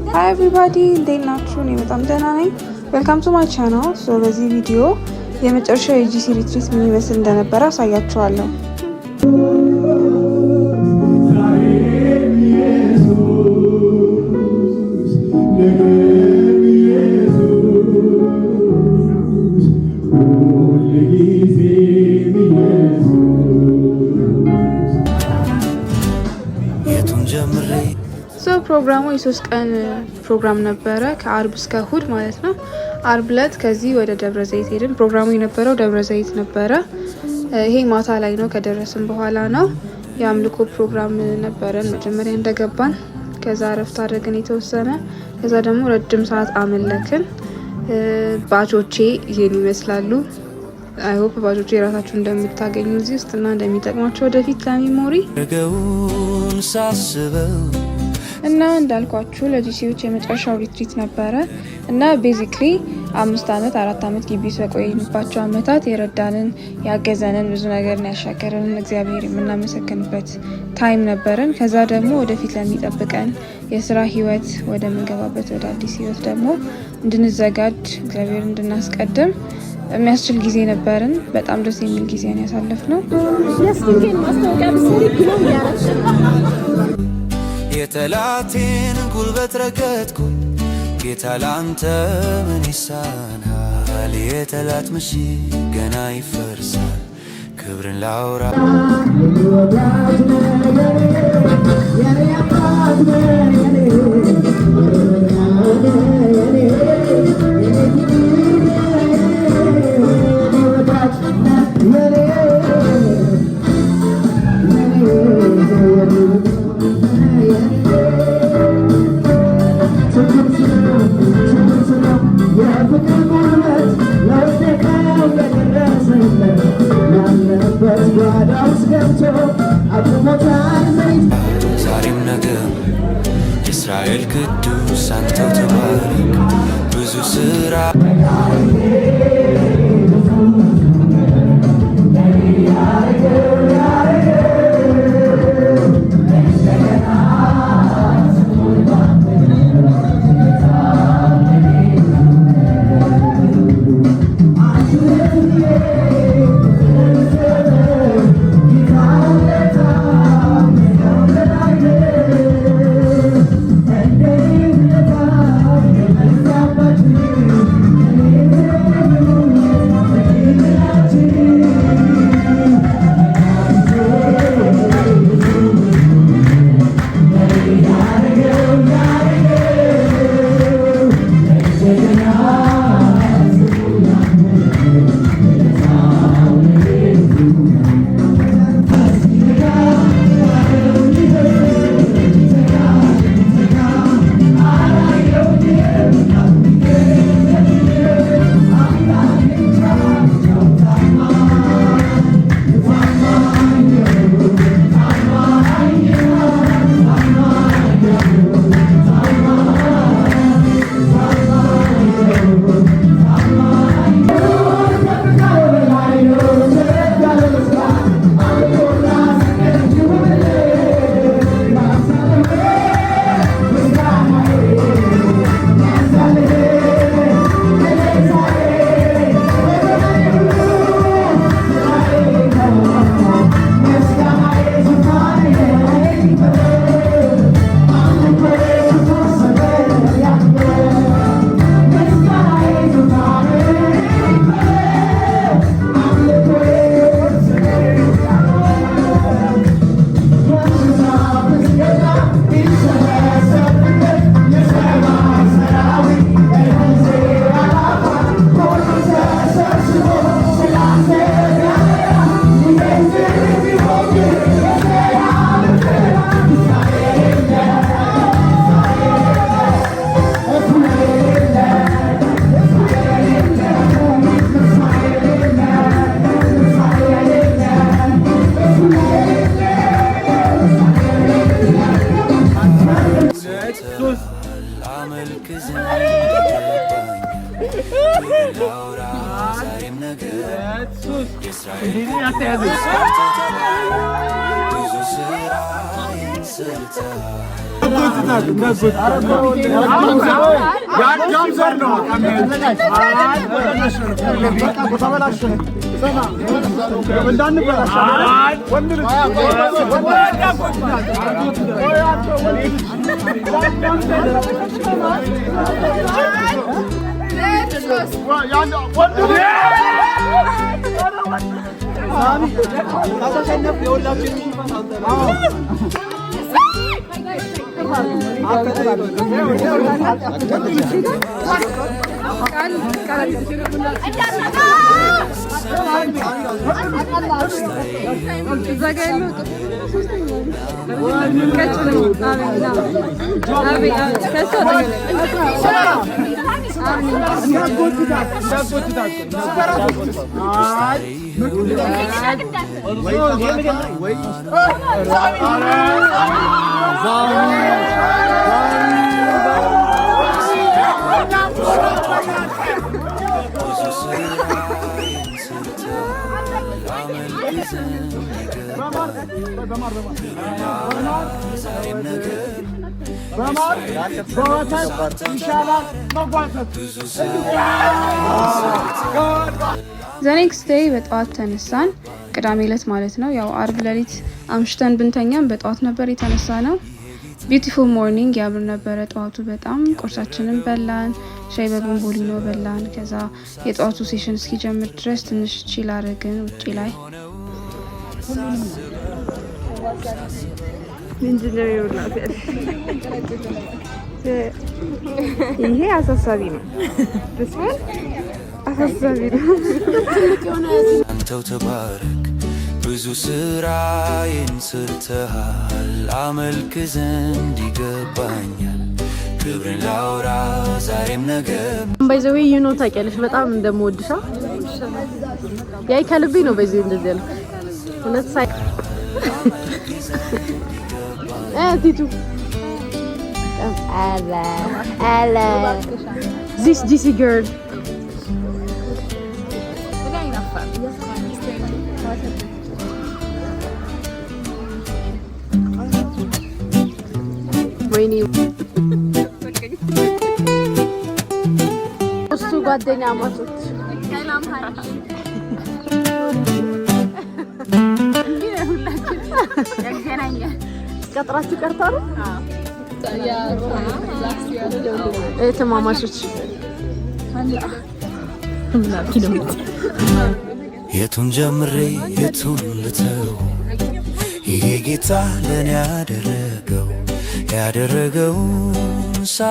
Hi everybody፣ እንዴት ናችሁ? እኔ በጣም ደህና ነኝ። Welcome to my channel። So በዚህ ቪዲዮ የመጨረሻው የ GC retreat ምን ይመስል እንደነበረ አሳያችኋለሁ። ዛሬም ኢየሱስ፣ ነገም ኢየሱስ፣ ሁልጊዜም ኢየሱስ። የቱን ጀምሬ So ፕሮግራሙ የ3 ቀን ፕሮግራም ነበረ፣ ከአርብ እስከ እሁድ ማለት ነው። አርብ ዕለት ከዚህ ወደ ደብረ ዘይት ሄድን። ፕሮግራሙ የነበረው ደብረ ዘይት ነበረ። ይሄ ማታ ላይ ነው፣ ከደረስን በኋላ ነው። የአምልኮ ፕሮግራም ነበረን መጀመሪያ እንደገባን። ከዛ እረፍት አድርገን የተወሰነ፣ ከዛ ደግሞ ረጅም ሰዓት አመለክን። Batch ኦቼ ይህን ይመስላሉ። I hope batch ኦቼ የራሳችሁ እንደምታገኙ እዚህ ውስጥ እና እንደሚጠቅማቸው ወደፊት ለ memory። ነገውን ሳስበው እና እንዳልኳችሁ ለ GC ዎች የመጨረሻው retreat ነበረ እና basically 5 አመት፣ 4 አመት ግቢ ውስጥ በቆየንባቸው አመታት የረዳንን፣ ያገዘንን፣ ብዙ ነገርን ያሻገረንን እግዚአብሔር የምናመሰግንበት time ነበረን። ከዛ ደግሞ ወደፊት ለሚጠብቀን የስራ ህይወት ወደምንገባበት ወደ አዲስ ህይወት ደግሞ እንድንዘጋጅ፣ እግዚአብሔር እንድናስቀድም የሚያስችል ጊዜ ነበርን። በጣም ደስ የሚል ጊዜ ነው ያሳለፍነው። የ skincare ማስታወቂያ ብትሰሪ glow እያደረግሽ ነው። የጠላቴን ጉልበት ረገጥኩኝ። ጌታ ላንተ ምን ይሳናል? የጠላት ምሽግ ገና ይፈርሳል። ክብርን ላውራ። የኔ ወዳጅ ነህ የኔ፣ የኔ አባት ነህ የኔ፣ እረኛ ነህ የኔ፣ የኔ ክብር ነህ የኔ፣ የኔ ወዳጅ ነህ የኔ፣ የኔ የኔ የኔ። ትምህርት ነው፣ ትምህርት ነው የፍቅር ጉልበት፣ ለወደቀው የደረሰለት፣ ያለበት ጓዳ ውስጥ ገብቶ አቁሞታል መሬት። ዛሬም ነገም የእስራኤል ቅዱስ አንተው ተባረክ። ብዙ ስራ አመልክ ዘንድ ይገባኛል። ክብርን ላውራ ዛሬም ነገም የእስራኤል ቅዱስ አንተው ተባረክ። ብዙ ስራዬን ሰርተሃል። እዛ ጋ ያለው ቀጭን ነው። አቤት አቤት፣ ከእሱ አጠገብ። ብዙ ስራዬን ሰርተሃል። አመልክ ዘንድ ይገባኛል። ክብርን ላውራ ዛሬም ነገም የእስራኤል ቅዱስ አንተው ተባረክ። ብዙ ስራዬን ሰርተሃል። The next day በጠዋት ተነሳን። ቅዳሜ ዕለት ማለት ነው። ያው አርብ ሌሊት አምሽተን ብንተኛም በጠዋት ነበር የተነሳነው። Beautiful morning፣ ያምር ነበረ ጠዋቱ በጣም። ቁርሳችንን በላን፣ ሻይ በቦምቦሊኖ በላን። ከዛ የጠዋቱ session እስኪጀምር ድረስ ትንሽ chill አረግን ውጪ ላይ። ምንድነው የውላት? ይሄ አሳሳቢ ነው። አሳሳቢ ነው። አንተው ተባረክ። ብዙ ስራዬን ሰርተሃል። አመልክ ዘንድ ይገባኛል። ክብርን ላውራ ዛሬም ነገም። By the way, ታውቂያለሽ በጣም እንደምወድሻ። ያይ ከልቤ ነው። በዚህ እንደዚህ ያልኩሽ እውነት ሳይ ቲቱ አለ አለ this GC girl. ወይኔ፣ እሱ ጓደኛ ማቾች። ቀጥራችሁ ቀርታ ነው እህትማማቾች። የቱን ጀምሬ የቱን ልተው? ይሄ ጌታ ለእኔ ያደረገው ሳ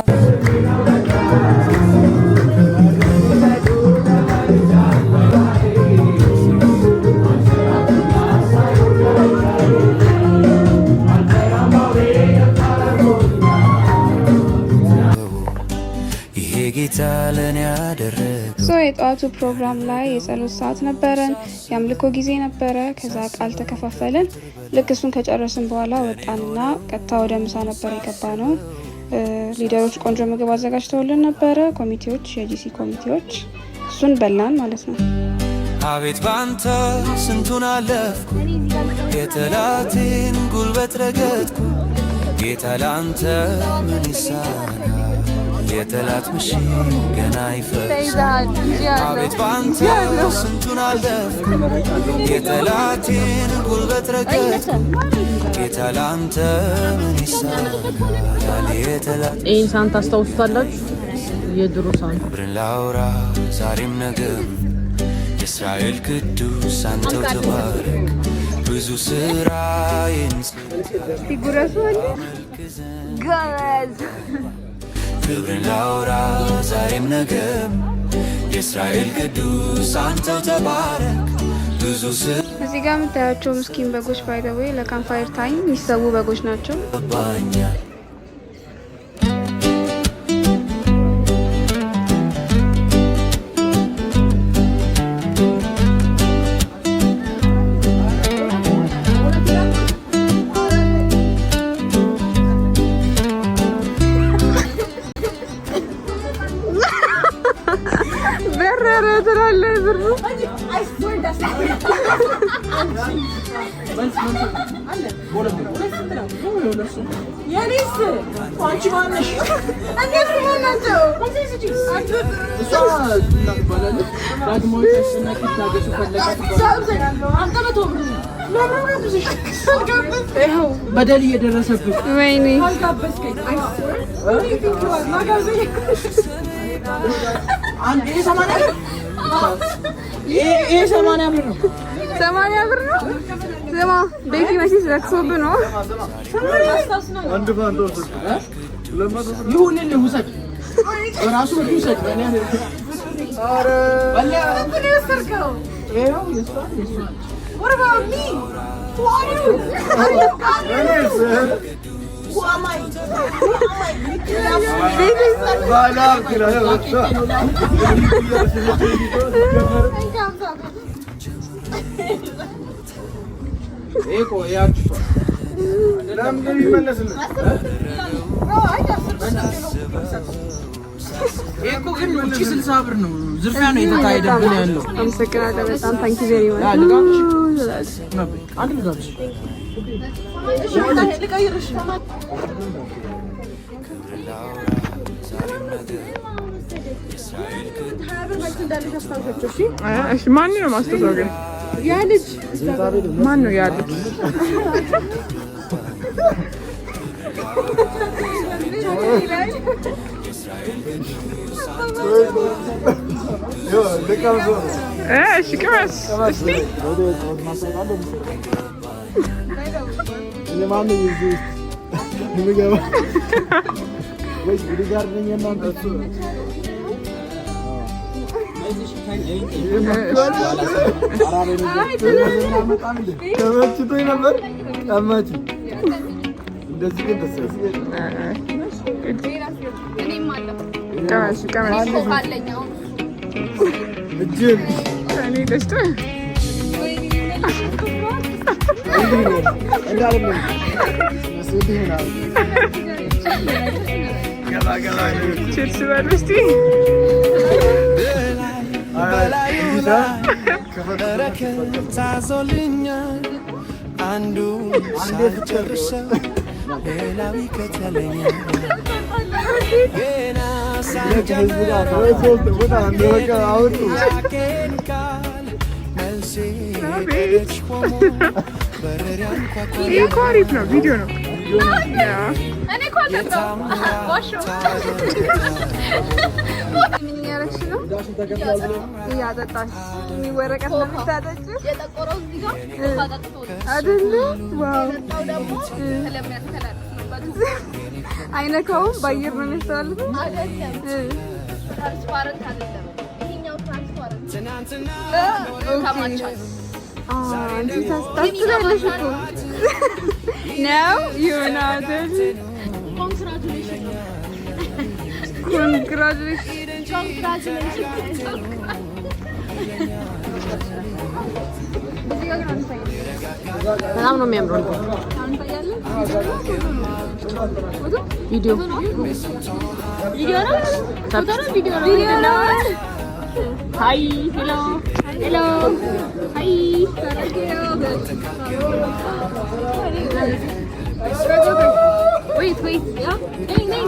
ይሄ ጌታ ለእኔ ያደረገው። So የጠዋቱ ፕሮግራም ላይ የጸሎት ሰዓት ነበረን፣ የአምልኮ ጊዜ ነበረ። ከዛ ቃል ተከፋፈልን። ልክ እሱን ከጨረስን በኋላ ወጣንና ቀጥታ ወደ ምሳ ነበር የገባነው። Leader ኦች ቆንጆ ምግብ አዘጋጅተውልን ነበረ፣ ኮሚቴዎች፣ የ GC ኮሚቴዎች። እሱን በላን ማለት ነው። አቤት ባንተ ስንቱን አለፍኩ፣ የጠላቴን ጉልበት ረገጥኩ። ጌታ ላንተ ምን ይሳናል? የጠላት ምሽግ ገና ይፈርሳል። አቤት ባንተ ስንቱን አለፍኩ፣ የጠላቴን ጉልበት ረገጥኩ። ጌታ ላንተ ምን ይሳናል? የጠላት ይህን ሳህን ታስታውሱታላችሁ? የድሮ ሳህን። ክብርን ላውራ ዛሬም ነገም የእስራኤል ቅዱስ አንተው ተባረክ። ብዙ ስራዬን አመልክ ዘንድ ክብርን ላውራ ዛሬም ነገም የእስራኤል ቅዱስ አንተው ተባረክ። ብዙ እዚህ ጋር የምታያቸው ምስኪን በጎች by the way ለ campfire time የሚሰዉ በጎች ናቸው። ስባኛል። ኧረ ትላለህ ብሩ። በደል እየደረሰብሽ። ወይኔ፣ ይሄ 80 ብር ነው። 80 ብር ነው። ስማ ቤኪ፣ መቼስ ረክሶብህ ነው። ይሁንልህ፣ ውሰድ፣ በራሱ ውሰድ። ይኸው የእሷ የእሷ። What about me? Who are you? Are you God? Who am I? Who am I? ቤኪ ይሄ እኮ ያችሁ ለምንድን የሚመለስልን? ይሄ እኮ ግን ውጪ 60 ብር ነው። ዝርፊያ ነው የተካሄደብን ያለው። አመሰግናለሁ በጣም፣ thank you very much። ልጋብዝሽ? አንድ ልጋብዝሽ። ልቀይርሽ። ክብር ላውራ ዛሬም ነገም የእስራኤል እሺ፣ ማን ነው ማስታወሰው ግን? ያ ልጅ። ማን ነው ያ ልጅ? እሺ ቅመስ እስቲ። እኔ ማነኝ እዚህ ውስጥ የምገባ? ወይስ bodyguard ነኝ የእናንተ? ተመችቶኝ ነበር። ቀማች። እንደዚህ ግን ደስ አይልም። ቅመስ ቅመስ። እጅን እኔ ደስታ እንዳለም እንዲህ ምናምን Cheers በሉ እስቲ። በላዩ ላይ በረከት ታዞልኛል። አንዱ ሳልጨርሰው ሌላው ይከተለኛል። ገና ሳልጀምረው ጥያቄን ቃል መልሴ ደጅ ቆሞ በር ያንኳኳል። ይህ እኮ አሪፍ ነው፣ ቪዲዮ ነው። Yeah. እኔ እኮ አልጠጣሁም። ዋሸሁ። ምን እያደረግሽ ነው? እያጠጣሽ ወረቀት ነው የምታጠጪው? የጠቆረው እዚህ ጋር ውሃ ጠጥቶ ነው። አይደለ? Wow። የጠጣው ደግሞ ስለሚያስተላልፍ ነው። አይነካውም፣ በአየር ነው የሚያስተላልፈው። አይደለም፣ transparent አይደለም። ይሄኛው transparent ከማቻል አንቺ ታስታስላለሽ እኮ ነው ይሆናል። Congratulation. Congratulation. Congratulation. እዚህ ጋር ግን አንታይም። በጣም ነው የሚያምረው። አንታያለን። ቪዲዮ ቪዲዮ ነው፣ ፎቶ ነው፣ ቪዲዮ ነው፣ ቪዲዮ ነው። Hi, hello, hello, Hi. Wait, wait, yeah, ነይ ነይ።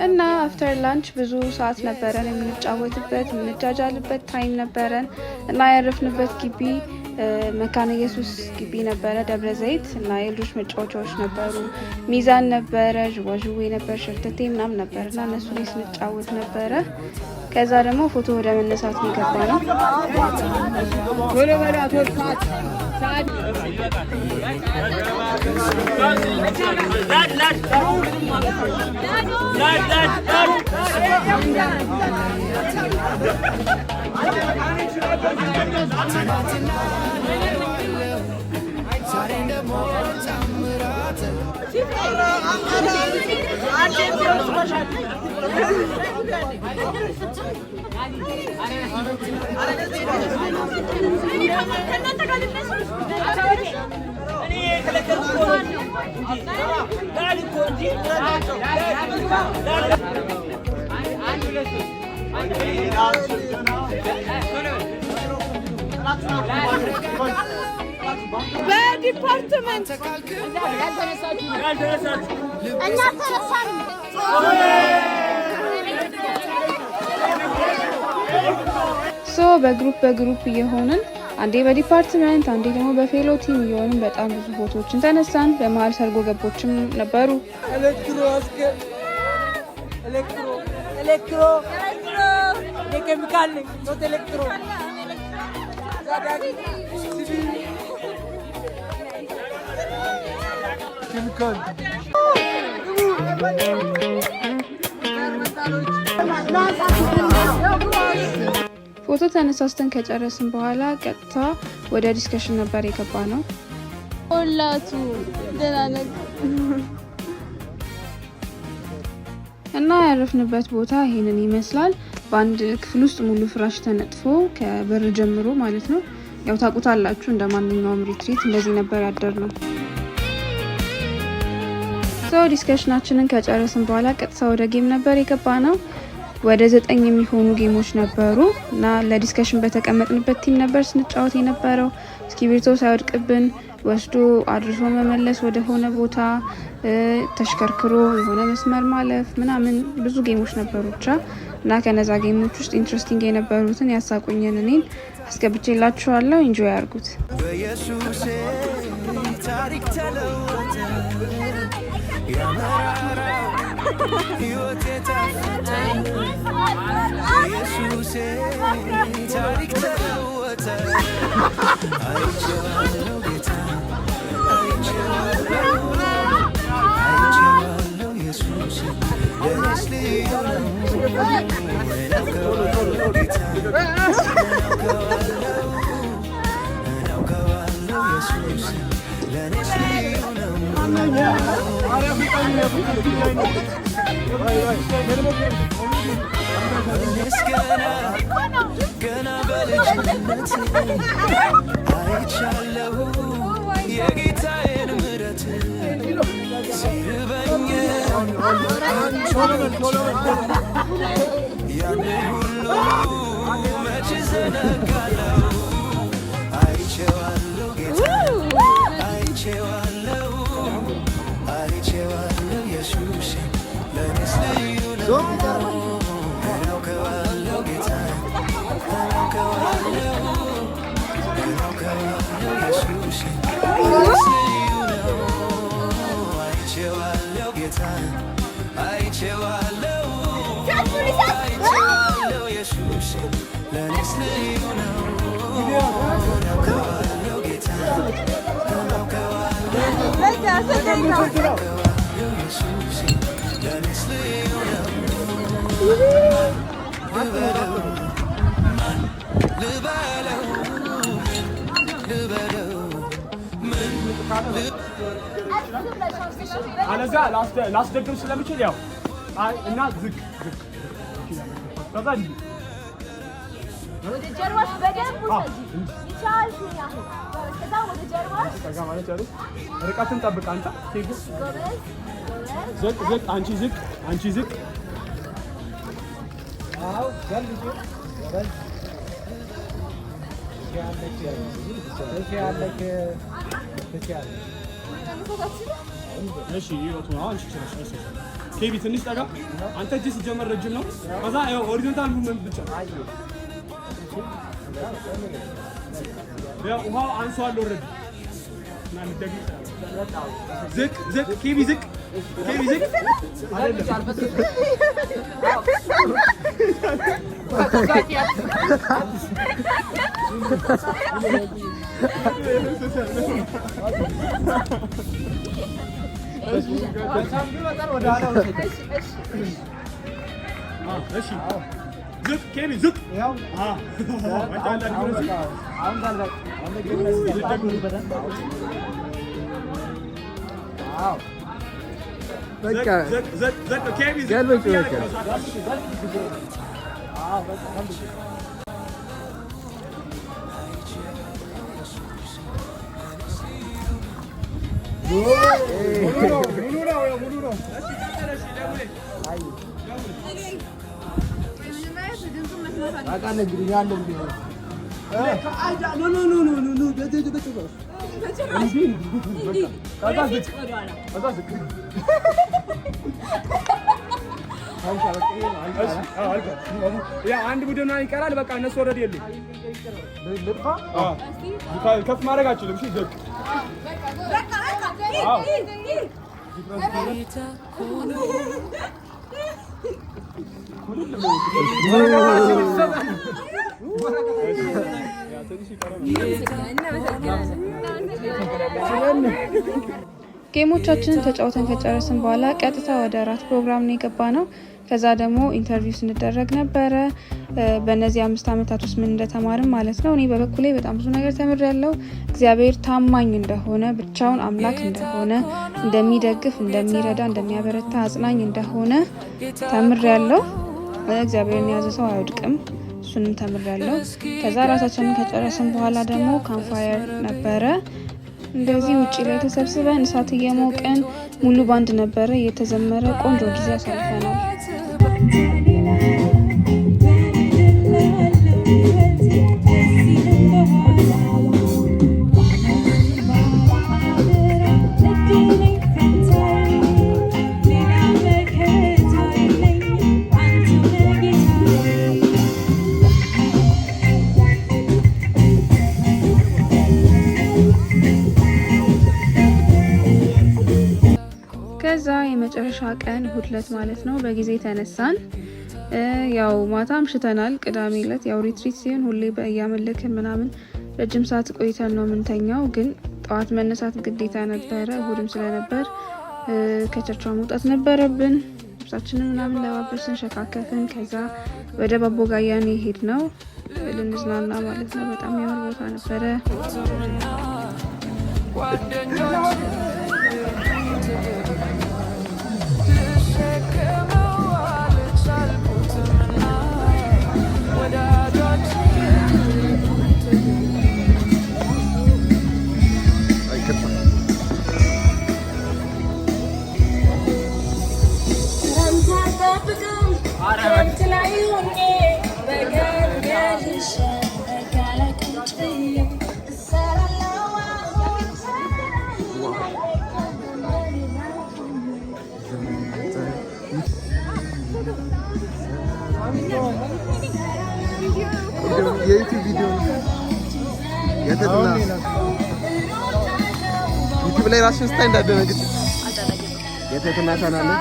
እና after lunch ብዙ ሰዓት ነበረን የምንጫወትበት፣ የምንጃጃልበት time ነበረን። እና ያረፍንበት ግቢ መካነ ኢየሱስ ግቢ ነበረ ደብረ ዘይት። እና የልጆች መጫወቻዎች ነበሩ። ሚዛን ነበረ፣ ዥዋዥዌ ነበር፣ ሸርተቴ ምናምን ነበር እና እነሱ ላይ ስንጫወት ነበረ። ከዛ ደግሞ ፎቶ ወደ መነሳት ነው የገባ ነው። ዛሬ ደግሞ ታምራት። በ department እኛ ተነሳን። So በ group በ group እየሆንን፣ አንዴ በ department፣ አንዴ ደግሞ በ fellow team እየሆንን በጣም ብዙ ፎቶዎችን ተነሳን። በመሀል ሰርጎ ገቦችም ነበሩ። Electro electro electro ኬሚካል not electro. ኬሚካል። ፎቶ ተነሳስተን ከጨረስን በኋላ ቀጥታ ወደ discussion ነበር የገባነው። ሁላቱ ደህና ነህ? እና ያረፍንበት ቦታ ይሄንን ይመስላል። በአንድ ክፍል ውስጥ ሙሉ ፍራሽ ተነጥፎ ከበር ጀምሮ ማለት ነው። ያው ታውቁታላችሁ፣ እንደ ማንኛውም retreat እንደዚህ ነበር ያደርነው። So discussion ኣችንን ከጨረስን በኋላ ቀጥታ ወደ game ነበር የገባነው። ወደ 9 የሚሆኑ game ኦች ነበሩ እና ለ discussion በተቀመጥንበት team ነበር ስንጫወት የነበረው። እስክሪብቶ ሳይወድቅብን ወስዶ አድርሶ መመለስ፣ ወደ ሆነ ቦታ ተሽከርክሮ የሆነ መስመር ማለፍ ምናምን ብዙ game ኦች ነበሩ ብቻ። እና ከነዛ game ኦች ውስጥ interesting የነበሩትን፣ ያሳቁኝን እኔን አስገብቼላችኋለሁ። Enjoy አድርጉት። በኢየሱሴ ታሪክ ተለወጠ፣ ያመራራው ሕይወቴ ታፈጠ። በኢየሱሴ ታሪክ ተለወጠ። አይቼዋለሁ ጌታ፣ አይቼዋለሁ፣ አይቼዋለሁ ኢየሱስ ለእኔስ ልዩ ነው። እናውቀዋለሁ ጌታ፣ እናውቀዋለሁ፣ እናውቀዋለሁ ኢየሱስ ለእኔስ ልዩ ነው። እኔስ ገና ገና በልጅነት አይቻለሁ የጌታዬን ምሕረት። ሲርበኝ ያንን ሁሉ መች ዘነጋለሁ? አይቼዋለሁ ጌታ፣ አይቼዋለሁ፣ አይቼዋለሁ ኢየሱስ ለእኔስ ልዩ ነው። እናውቀዋለሁ ጌታ፣ እናውቀዋለሁ፣ እናውቀዋለሁ ኢየሱስ ለእኔስ ልዩ ነው። አይቼዋለሁ ጌታ፣ አይቼዋለሁ፣ አይቼዋለሁ ኢየሱስ ለእኔስ ልዩ ነው። እናውቀዋለሁ ጌታ፣ እናውቀዋለሁ፣ እናውቀዋለሁ ኢየሱስ ለእኔስ ልዩ ነው። ልበለው ልበለው ልበለው ምን? አለዛ ላስደግም ስለምችል ያው አይ እና ዝቅ ዝቅ ከዛ እንዲህ ወደ ጀርባሽ በደንብ ውሰጂ። ይቻልሽኝ ያህል ከዛ ወደ ጀርባሽ። ጠጋ ማለት ያሉት ርቀትን ጠብቅ አንተ ቴጉ። ጎበዝ ጎበዝ። ዝቅ ዝቅ፣ አንቺ ዝቅ፣ አንቺ ዝቅ። አዎ ገልብጪ። ጎበዝ፣ ትችያለሽ፣ ትችያለሽ፣ ትችያለሽ። እሺ ይወቱ ነው። አንቺ ትችላለሽ። እሺ ኬቢ ትንሽ ጠጋ። አንተ እጅ ሲጀመር ረጅም ነው። ከዛ ያው horizontal movement ብቻ። ያው ውሃው አንሷል already እና ልደግም። ዝቅ ዝቅ ኬቢ፣ ዝቅ ኬቢ፣ ዝቅ አይደለም። እሺ ዝቅ ኬቢ፣ ዝቅ። አንተ አለ ዝቅ ዝቅ ዝቅ። ዝቅ ኬቢ ዝቅ ገልብጭ በቃ። ሙሉ ነው ሙሉ ነው። ታውቃለህ እንግዲህ ያለ እንግዲህ ያ አንድ ቡድን ምናምን ይቀራል። በቃ እነሱ already የሉም። ከፍ ማድረግ አችልም። እሺ ዝቅ Game ኦቻችንን ተጫውተን ከጨረስን በኋላ ቀጥታ ወደ እራት ፕሮግራም ነው የገባነው። ከዛ ደግሞ interview ስንደረግ ነበረ በእነዚህ 5 ዓመታት ውስጥ ምን እንደተማርን ማለት ነው። እኔ በበኩሌ በጣም ብዙ ነገር ተምሬያለሁ። እግዚአብሔር ታማኝ እንደሆነ፣ ብቻውን አምላክ እንደሆነ፣ እንደሚደግፍ፣ እንደሚረዳ፣ እንደሚያበረታ፣ አጽናኝ እንደሆነ ተምሬያለሁ። እግዚአብሔርን የያዘ ሰው አይወድቅም። እሱንም ተምሬያለሁ። ከዛ ራሳችንን ከጨረስን በኋላ ደግሞ campfire ነበረ። እንደዚህ ውጪ ላይ ተሰብስበን እሳት እየሞቅን ሙሉ ባንድ ነበረ እየተዘመረ ቆንጆ ጊዜ አሳልፈናል። ከዛ የመጨረሻ ቀን እሁድ ዕለት ማለት ነው በጊዜ ተነሳን። ያው ማታ አምሽተናል። ቅዳሜ ዕለት ያው retreat ሲሆን ሁሌ በእያመለክን ምናምን ረጅም ሰዓት ቆይተን ነው የምንተኛው። ግን ጠዋት መነሳት ግዴታ ነበረ። እሁድም ስለነበር ከ church መውጣት ነበረብን። ልብሳችንን ምናምን ለባበስን፣ ሸካከፍን። ከዛ ወደ ባቦጋያን የሄድነው ልንዝናና ማለት ነው። በጣም የሚያምር ቦታ ነበረ። የዩቲዩብ ቪዲዮ የትትና ዩቲዩብ ላይ ራስሽን ስታይ እንዳደነግጥ የትትና ቻናል ነው።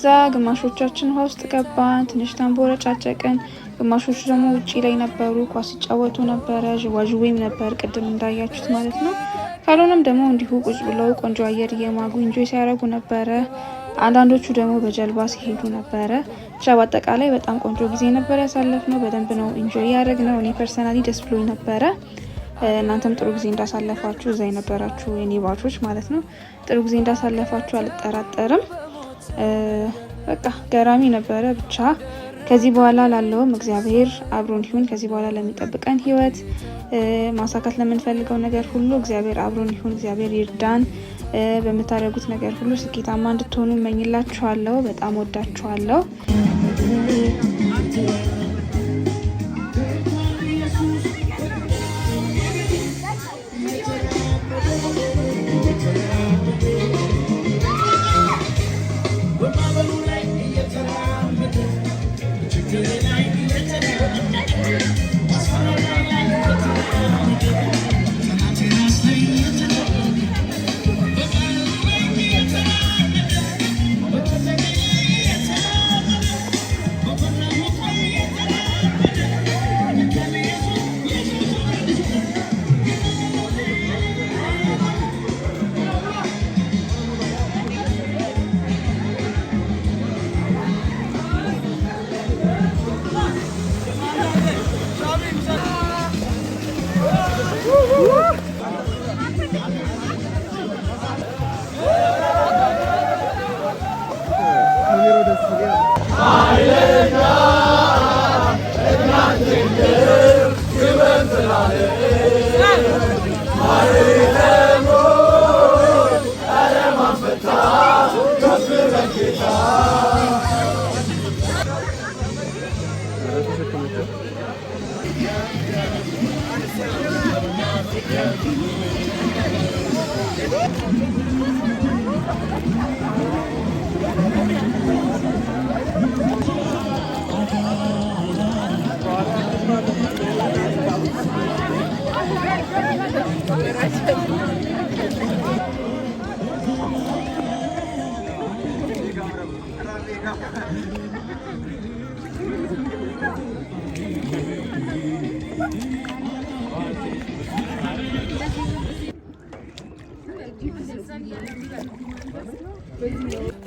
ከዛ ግማሾቻችን ውሃ ውስጥ ገባን፣ ትንሽ ተንቦረጫጨቅን። ግማሾቹ ደግሞ ውጪ ላይ ነበሩ፣ ኳስ ሲጫወቱ ነበረ። ዥዋዥዌም ነበር ቅድም እንዳያችሁት ማለት ነው። ካልሆነም ደግሞ እንዲሁ ቁጭ ብለው ቆንጆ አየር እየማጉ enjoy ሲያደርጉ ነበረ። አንዳንዶቹ ደግሞ በጀልባ ሲሄዱ ነበረ። ብቻ በአጠቃላይ በጣም ቆንጆ ጊዜ ነበር ያሳለፍነው። በደንብ ነው enjoy ያደረግነው። እኔ personally ደስ ብሎኝ ነበረ። እናንተም ጥሩ ጊዜ እንዳሳለፋችሁ እዛ የነበራችሁ የኔ batch ኦች ማለት ነው ጥሩ ጊዜ እንዳሳለፋችሁ አልጠራጠርም። በቃ ገራሚ ነበረ። ብቻ ከዚህ በኋላ ላለውም እግዚአብሔር አብሮን ይሁን። ከዚህ በኋላ ለሚጠብቀን ህይወት ማሳካት ለምንፈልገው ነገር ሁሉ እግዚአብሔር አብሮን ይሁን። እግዚአብሔር ይርዳን። በምታደርጉት ነገር ሁሉ ስኬታማ እንድትሆኑ እመኝላችኋለሁ። በጣም ወዳችኋለሁ።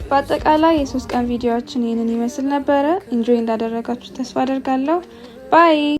በአጠቃላይ የ3 ቀን ቪዲዮአችን ይህንን ይመስል ነበረ። Enjoy እንዳደረጋችሁ ተስፋ አደርጋለሁ። Bye.